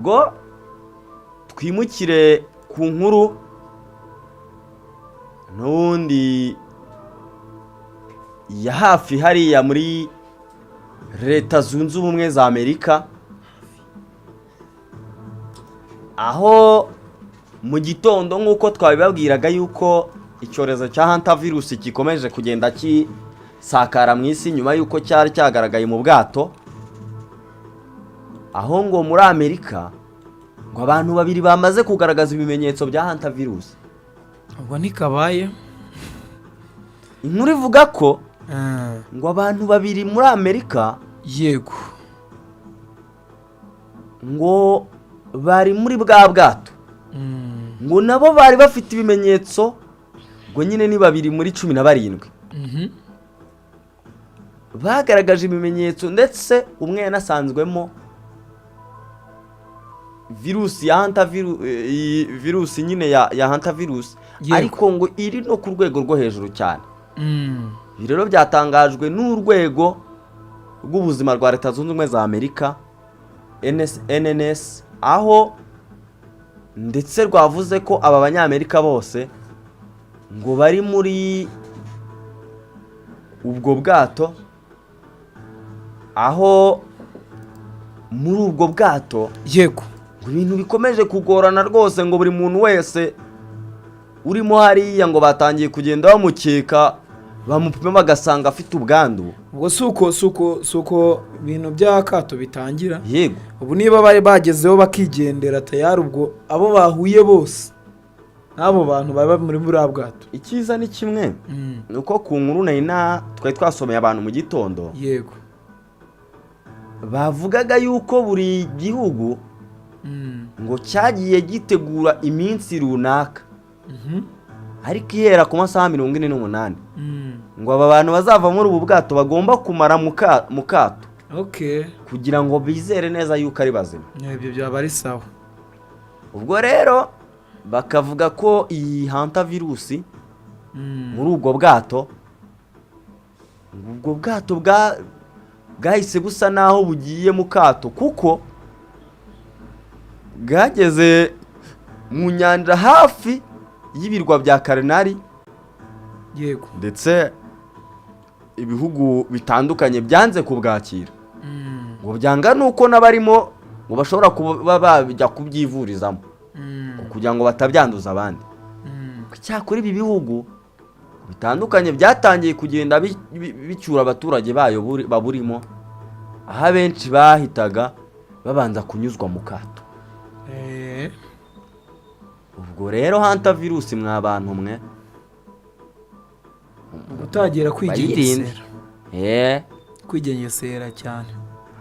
Ngo twimukire ku nkuru n'ubundi ya hafi hariya muri Leta Zunze Ubumwe za Amerika, aho mu gitondo nk'uko twabibabwiraga yuko icyorezo cya hantavirus gikomeje kugenda kisakara mu isi nyuma y'uko cyari cyagaragaye mu bwato, aho ngo muri Amerika ngo abantu babiri bamaze kugaragaza ibimenyetso bya hantavirus. Ubwo ntikabaye. Inkuru ivuga ko ngo abantu babiri muri Amerika ngo bari muri bwa bwato, ngo nabo bari bafite ibimenyetso, ngo nyine ni babiri muri 17 bagaragaje ibimenyetso, ndetse umwe yanasanzwemo virusi ya iyi virusi nyine ya hantavirus, ariko ngo iri no ku rwego rwo hejuru cyane. Ibi rero byatangajwe n'urwego rw'ubuzima rwa Leta Zunze Ubumwe za Amerika, NNS, aho ndetse rwavuze ko aba Banyamerika bose ngo bari muri ubwo bwato, aho muri ubwo bwato ngo ibintu bikomeje kugorana rwose, ngo buri muntu wese urimo hariya ngo batangiye kugenda bamukeka, bamupima bagasanga afite ubwandu. Ubwo si uko ibintu by'akato bitangira. Yego. Ubu niba bari bagezeho bakigendera tayari, ubwo abo bahuye bose n'abo bantu baba muri buriya bwato. Icyiza ni kimwe, ni uko ku nkuru nari na twari twasomeye abantu mu gitondo, bavugaga yuko buri gihugu ngo cyagiye gitegura iminsi runaka, ariko ihera ku masaha 48, ngo aba bantu bazava muri ubu bwato bagomba kumara mu kato kugira ngo bizere neza yuko ari bazima. Ibyo byaba ari sawa. Ubwo rero bakavuga ko iyi hantavirusi muri ubwo bwato, ngo ubwo bwato bwahise busa naho bugiye mu kato, kuko bwageze mu nyanja hafi y'ibirwa bya Karinari, ndetse ibihugu bitandukanye byanze kubwakira, ngo byanga nuko n'abarimo ngo bashobora kuba bajya kubyivurizamo kugira ngo batabyanduza abandi. Cyakora ibi bihugu bitandukanye byatangiye kugenda bicyura abaturage bayo baburimo, aho abenshi bahitaga babanza kunyuzwa mu kato. Ubwo rero hantavirusi, mwa bantu mwe, gutangira bayirinde. Kwigengesera. Kwigengesera cyane.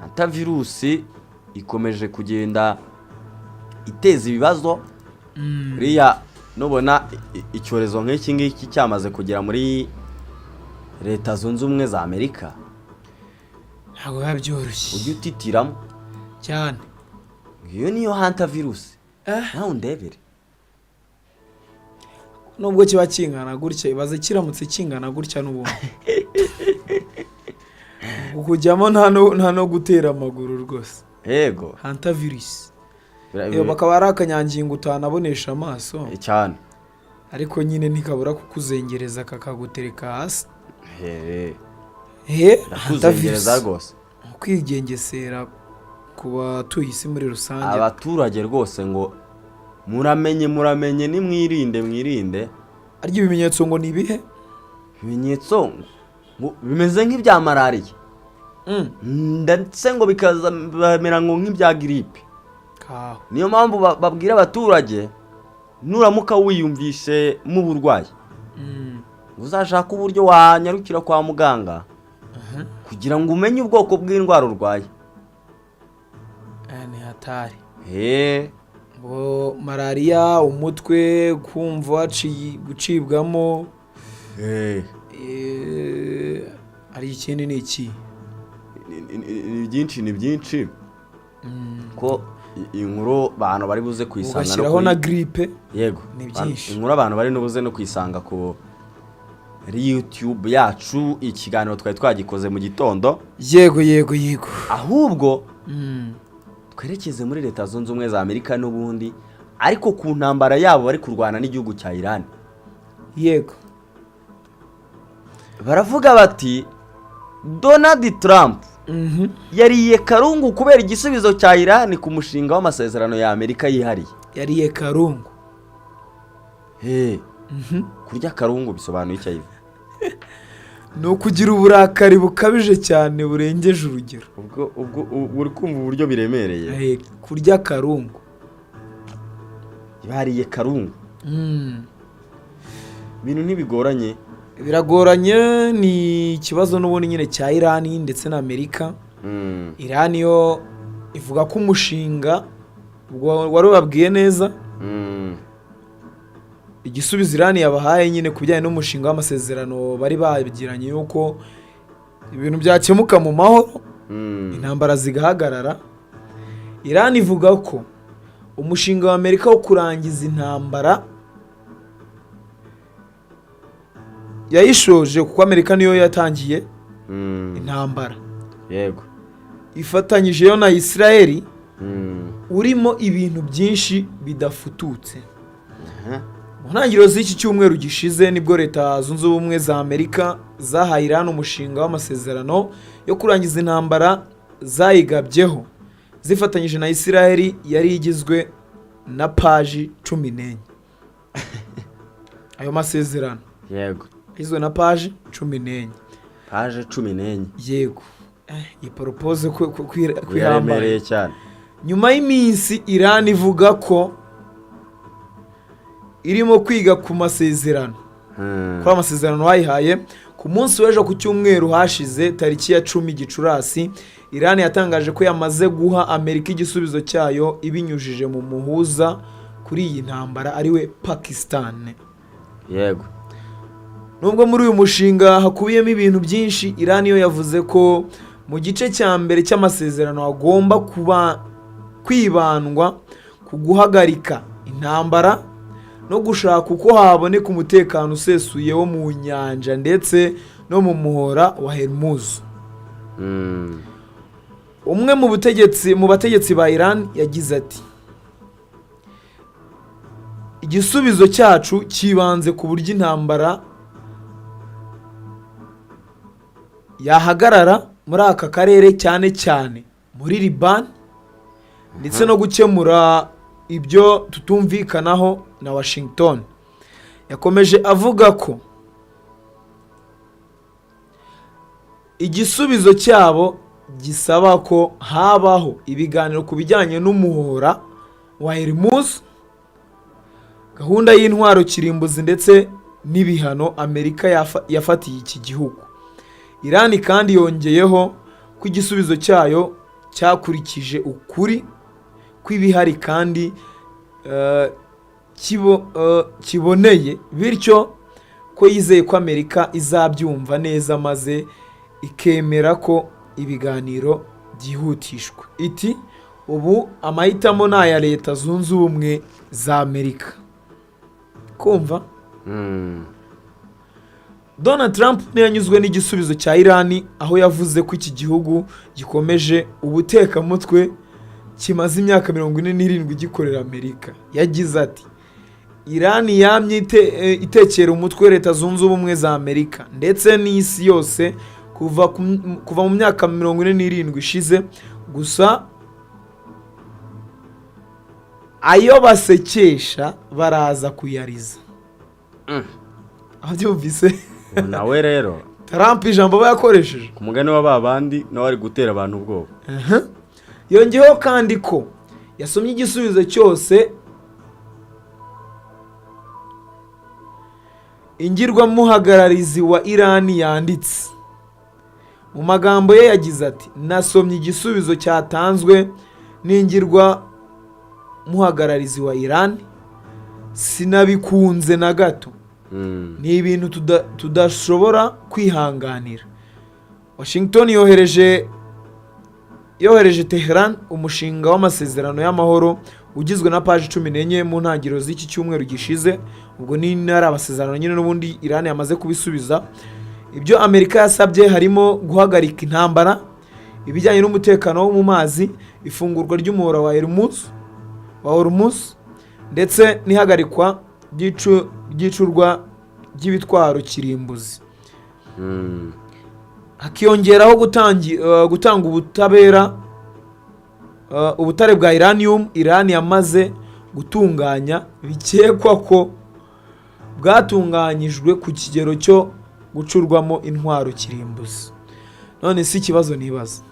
Hantavirusi ikomeje kugenda iteza ibibazo. Uriya nubona icyorezo nk'iki ngiki cyamaze kugera muri Leta Zunze Ubumwe za Amerika, Ntabwo biba byoroshye. ujye utitiramo. Cyane. Iyo niyo hantavirusi, nawe undebere. Nubwo kiba kingana gutya, ibaze kiramutse kingana gutya n'ubundi kujyamo nta no gutera amaguru rwose. Hantavirus. Iyo bakaba ari akanyangingo utanabonesha amaso, Cyane. ariko nyine ntikabura kukuzengereza kakagutereka hasi. He, kuzengereza hantavirus. rwose. Kwigengesera ku batuye isi muri rusange. Abaturage rwose ngo muramenye, muramenye, nimwirinde, mwirinde. Arya ibimenyetso ngo ni ibihe? Ibimenyetso ngo bimeze nk'ibya malariya, ndetse ngo bikaza bamera ngo nk'ibya giripe. Kaho. Niyo mpamvu babwira abaturage, nuramuka wiyumvishe mu burwayi, uzashake uburyo wanyarukira kwa muganga kugira ngo umenye ubwoko bw'indwara urwaye. Ni hatari. Ngo malariya, umutwe, kumva gucibwamo. Hari ikindi ni iki? Ni byinshi, ni byinshi, ko inkuru abantu bari buze kuyisanga no Ugashyiraho na giripe. Yego. Ni byinshi. Inkuru abantu bari n'ubuze no kuyisanga ku YouTube yacu, ikiganiro twari twagikoze mu gitondo. Yego. Ahubwo Twerekeze muri Leta Zunze Ubumwe za Amerika n'ubundi, ariko ku ntambara yabo bari kurwana n'igihugu cya Iran. Baravuga bati Donald Trump yariye karungu kubera igisubizo cya Iran ku mushinga w'amasezerano ya Amerika yihariye. Yariye karungu. Hey, kurya karungu bisobanuye icyo ayiva? Ni ukugira uburakari bukabije cyane, burengeje urugero. Ubwo uri kumva uburyo biremereye. Kurya karungu. Bariye karungu. Ibintu ntibigoranye. Biragoranye, ni ikibazo n'ubundi nyine cya Irani ndetse na Amerika. Irani yo ivuga ko umushinga, ubwo wari ubabwiye neza, igisubizo Irani yabahaye nyine ku bijyanye n'umushinga w'amasezerano bari bagiranye yuko ibintu byakemuka mu mahoro, intambara zigahagarara. Irani ivuga ko umushinga wa Amerika wo kurangiza intambara yayishoje, kuko Amerika niyo yatangiye intambara ifatanyije yo na Israel, urimo ibintu byinshi bidafututse. Mu ntangiriro z'iki cyumweru gishize nibwo Leta Zunze Ubumwe za Amerika zahaye Iran umushinga w'amasezerano yo kurangiza intambara zayigabyeho zifatanyije na Israel, yari igizwe na paji 14. Ayo masezerano agizwe na paji 14. Paje 14. Yego. Iyi proposal ko ihambaye. Biraremereye cyane. Nyuma y'iminsi Iran ivuga ko irimo kwiga ku masezerano, kuri amasezerano bayihaye, ku munsi w'ejo ku cyumweru hashize tariki ya 10 Gicurasi, Iran yatangaje ko yamaze guha Amerika igisubizo cyayo ibinyujije mu muhuza kuri iyi ntambara, ariwe Pakistan. Nubwo muri uyu mushinga hakubiyemo ibintu byinshi, Iran yo yavuze ko mu gice cya mbere cy'amasezerano hagomba kuba kwibandwa ku guhagarika intambara no gushaka uko haboneka umutekano usesuye wo mu nyanja ndetse no mu muhora wa Hormuz. Umwe mu bategetsi ba Iran yagize ati: "Igisubizo cyacu cyibanze ku buryo intambara yahagarara muri aka karere, cyane cyane muri Liban, ndetse no gukemura ibyo tutumvikanaho na Washington." Yakomeje avuga ko igisubizo cyabo gisaba ko habaho ibiganiro ku bijyanye n'umuhora wa Hormuz, gahunda y'intwaro kirimbuzi ndetse n'ibihano Amerika yafatiye iki gihugu. Iran kandi yongeyeho ko igisubizo cyayo cyakurikije ukuri kw'ibihari kandi kiboneye, bityo ko yizeye ko Amerika izabyumva neza maze ikemera ko ibiganiro byihutishwa. Iti: "Ubu amahitamo ni aya Leta Zunze Ubumwe za Amerika." Kumva, Donald Trump ntiyanyuzwe n'igisubizo cya Irani, aho yavuze ko iki gihugu gikomeje ubutekamutwe kimaze imyaka 47 gikorera Amerika. Yagize ati: "Irani yamye itekera umutwe Leta Zunze Ubumwe za Amerika ndetse n'isi yose kuva mu myaka 47 ishize, gusa ayo basekesha baraza kuyariza." Abyumvise? Ubu nawe rero, Trump ijambo aba yakoresheje, ku mugani wa ba bandi, nawe ari gutera abantu ubwoba. Yongeyeho kandi ko yasomye igisubizo cyose ingirwamuhagararizi wa Irani yanditse. Mu magambo ye yagize ati: "Nasomye igisubizo cyatanzwe n'ingirwa muhagararizi wa Irani, sinabikunze na gato. Ni ibintu tudashobora kwihanganira." Washington yohereje Tehran umushinga w'amasezerano y'amahoro ugizwe na paji 14 mu ntangiriro z'iki cyumweru gishize. Ubwo ni ari amasezerano nyine n'ubundi Iran yamaze kubisubiza. Ibyo Amerika yasabye harimo guhagarika intambara, ibijyanye n'umutekano wo mu mazi. Ifungurwa ry'umuhora wa Hormuz ndetse n'ihagarikwa ry'icurwa ry'ibitwaro kirimbuzi, hakiyongeraho gutanga ubutabera ubutare bwa uranium Iran yamaze gutunganya, bikekwa ko bwatunganyijwe ku kigero cyo gucurwamo intwaro kirimbuzi. None si ikibazo nibaza?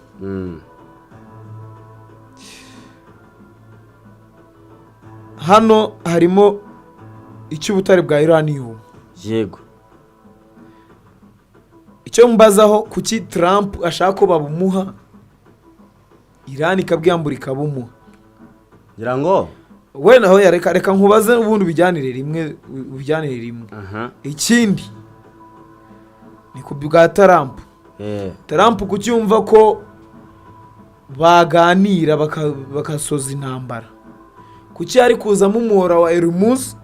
Hano harimo icy'ubutare bwa uranium. Icyo mbazaho, kuki Trump ashaka ko babumuha, Iran ikabwiyambura ikabumuha? Ngira ngo We naho ya reka nkubaze, ubundi ubijyanire rimwe. Ikindi ni ku bwa Trump. Trump kuki yumva ko baganira bakasoza intambara, kuki hari kuzamo umuhora wa Hormuz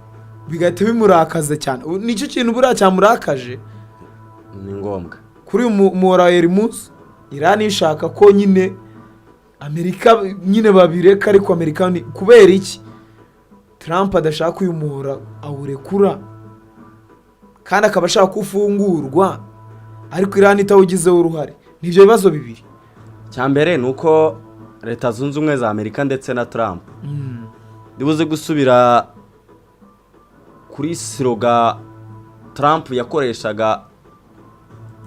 bigahita bimurakaza cyane? Ubu nicyo kintu buriya cyamurakaje. Ni ngombwa. Kuri uyu muhora wa Hormuz, Iran ishaka ko nyine Amerika nyine babireka, ariko Amerika kubera iki Trump adashaka uyu muhora awurekura, kandi akaba ashaka ko ufungurwa ariko Iran itawugizeho uruhare? Ni ibyo bibazo bibiri. Cya mbere ni uko Leta Zunze Ubumwe za Amerika ndetse na Trump ndibuze gusubira kuri slogan Trump yakoreshaga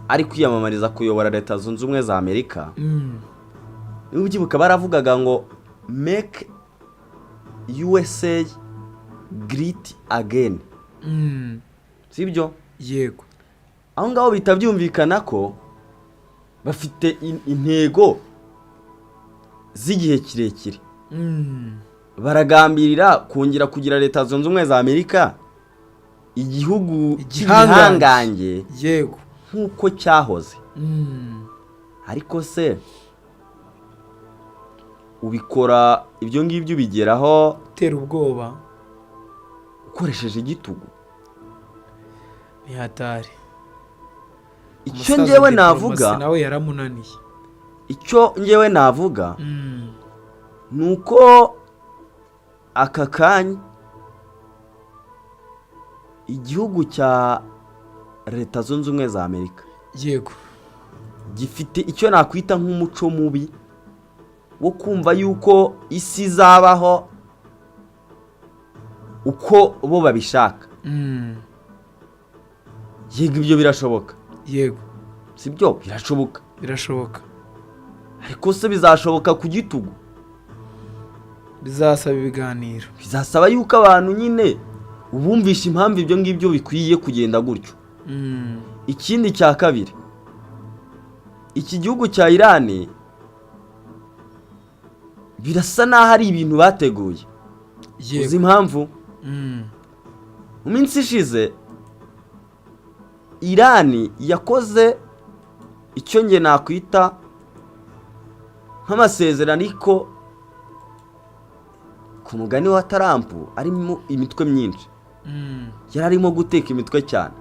ari kwiyamamariza kuyobora Leta Zunze Ubumwe za Amerika. Niba ubyibuka, baravugaga ngo "Make USA Great Again", sibyo? Yego. Aho ngaho bihita byumvikana ko bafite intego z'igihe kirekire. Baragambirira kongera kugira Leta Zunze Ubumwe za Amerika igihugu igihangange. cy'igihangange nk'uko cyahoze. Ariko se ubikora ibyo ngibyo, ubigeraho tera ubwoba ukoresheje igitugu? Ni hatari. Icyo Umusaza ngewe diplomacy navuga, nawe yaramunaniye. icyo ngewe navuga ni uko aka kanya igihugu cya Leta Zunze Ubumwe za Amerika gifite icyo nakwita nk'umuco mubi wo kumva yuko isi izabaho uko bo babishaka. Yego, ibyo birashoboka. Si byo? Birashoboka. Birashoboka. Ariko se bizashoboka ku gitugu? Bizasaba ibiganiro. Bizasaba yuko abantu nyine ubumvisha impamvu ibyo ngibyo bikwiye kugenda gutyo. Ikindi cya kabiri, iki gihugu cya Irani birasa n'aho ari ibintu bateguye. Uzi impamvu? Mu minsi ishize Irani yakoze icyo nge nakwita nk'amasezerano, ariko ku mugani wa Trump arimo imitwe myinshi. Yari arimo guteka imitwe cyane.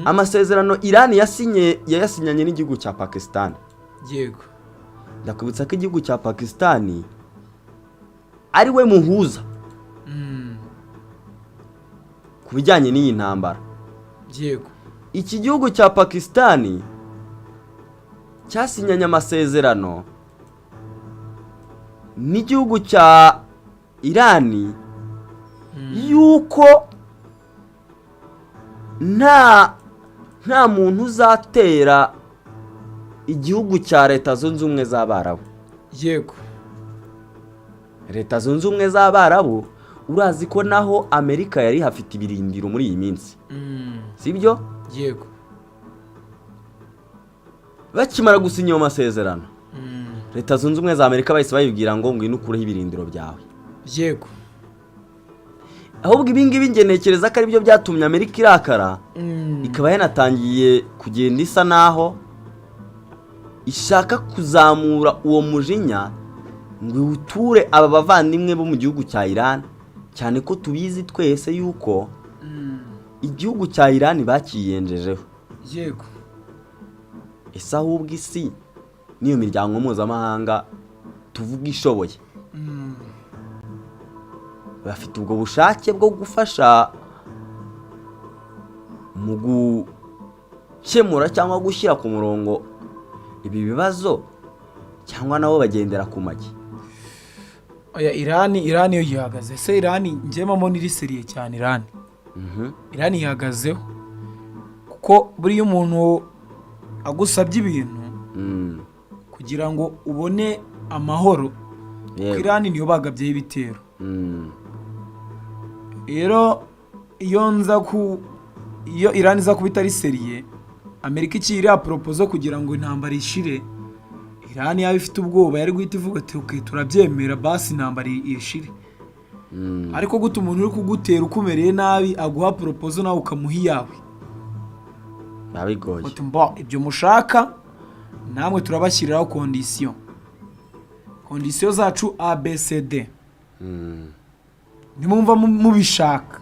Amasezerano Irani yasinye, yayasinyanye n'igihugu cya Pakistan. Ndakwibutsa ko igihugu cya Pakistan ari we muhuza ku bijyanye n'iyi ntambara. Iki gihugu cya Pakistan cyasinyanye amasezerano n'igihugu cya Irani yuko nta muntu uzatera igihugu cya Leta Zunze Ubumwe z'Abarabu. Leta Zunze Ubumwe z'Abarabu, urazi ko naho Amerika yari hafite ibirindiro muri iyi minsi, sibyo? Yego. Bakimara gusinya ayo masezerano, Leta Zunze Ubumwe za Amerika bahise bayibwira ngo ngwino ukureho ibirindiro byawe. Ahubwo ibi ngibi njye ntekereza ko aribyo byatumye Amerika irakara, ikaba yanatangiye kugenda isa naho ishaka kuzamura uwo mujinya ngo iwuture aba bavandimwe bo mu gihugu cya Iran, cyane ko tubizi twese yuko igihugu cya Iran bakiyenjejeho. Ese ahubwo isi n'iyo miryango mpuzamahanga Tuvuga ishoboye, bafite ubwo bushake bwo gufasha mu gukemura cyangwa gushyira ku murongo ibi bibazo, cyangwa nabo bagendera ku magi? Oya, Irani yo yihagaze se. Irani njyemamo niri sérieux cyane. Irani ihagazeho, kuko buriya umuntu agusabye ibintu kugira ngo ubone amahoro, kuko Irani niyo bagabyeho ibitero. Rero iyo Irani iza kuba itari sérieux, Amerika ikiri iriya proposal kugira ngo intambara ishire, Irani yaba ifite ubwoba, yari guhita ivuga ati: "Okay, turabyemera, basi intambara ishire." Ariko gute umuntu uri kugutera ukumereye nabi aguha proposal, nawe ukamuha iyawe? Biba bigoye. Uti: "Mbo ibyo mushaka, namwe turabashyiriraho condition zacu ABCD. Nimumva mubishaka."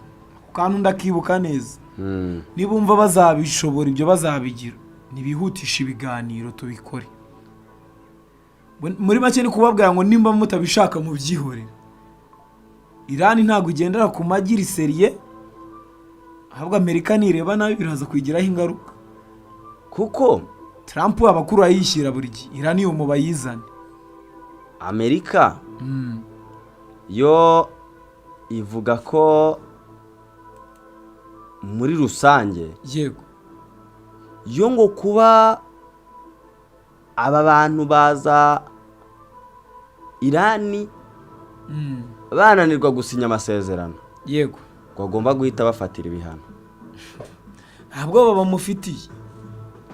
Ako kantu ndakibuka neza. Nibumva bazabishobora, ibyo bazabigira, nibihutisha ibiganiro tubikore. Muri make ni kubabwira ngo nimba mutabishaka mubyihorere. Irani ntabwo igendera ku magi, iri sérieux. Ahubwo Amerika nireba nabi biraza kuyigiraho ingaruka. Kuko Trump abakuru ayishyira buri gihe Irani mu bayizane. Amerika yo ivuga ko muri rusange yo ngo kuba aba bantu baza Irani bananirwa gusinya amasezerano, ngo bagomba guhita bafatira ibihano. Nta bwoba bamufitiye.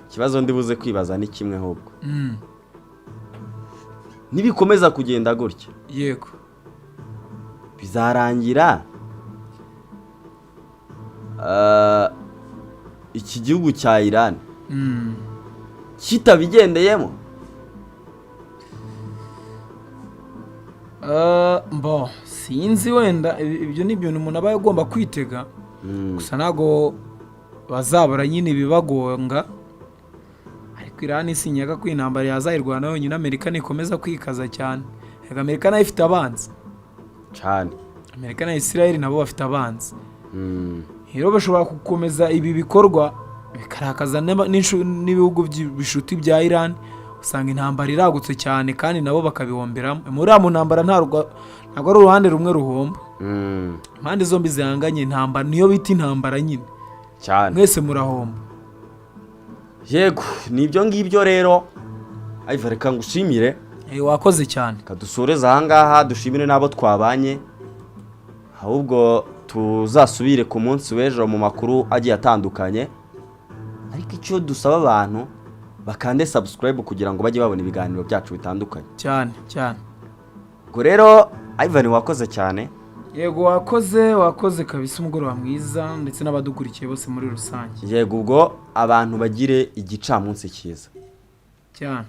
Ikibazo ndi buze kwibaza ni kimwe ahubwo: nibikomeza kugenda gutya, bizarangira iki gihugu cya Iran kitabigendeyemo? Mbo sinzi, wenda ibyo ni ibintu umuntu aba agomba kwitega. Gusa ntabwo bazabura nyine ibibagonga, ariko Irani sinyaga ko intambara yazayirwana yonyine. Amerika nikomeza kwikaza cyane. Reka, Amerika nayo ifite abanzi. Cyane. Amerika na Israel nabo bafite abanzi. Rero bashobora gukomeza ibi bikorwa bikarakaza n'ibihugu bishuti bya Iran, usanga intambara iragutse cyane kandi nabo bakabihomberamo. Muri uriya mu ntambara ntabwo ari uruhande rumwe ruhomba. Impande zombi zihanganye, intambara niyo bita intambara nyine. Mwese murahomba. Yego, ni ibyo ngibyo rero. Ivan, reka ngushimire. Wakoze cyane. Reka dusoreze ahangaha, dushimire n'abo twabanye, ahubwo tuzasubire ku munsi w'ejo mu makuru agiye atandukanye. Ariko icyo dusaba abantu, bakande subscribe kugira ngo bajye babona ibiganiro byacu bitandukanye. Cyane cyane. Ubwo rero Ivan, wakoze cyane. Yego, wakoze, wakoze kabisa. Umugoroba mwiza, ndetse n'abadukurikiye bose muri rusange. Yego, ubwo abantu bagire igicamunsi cyiza. Cyane.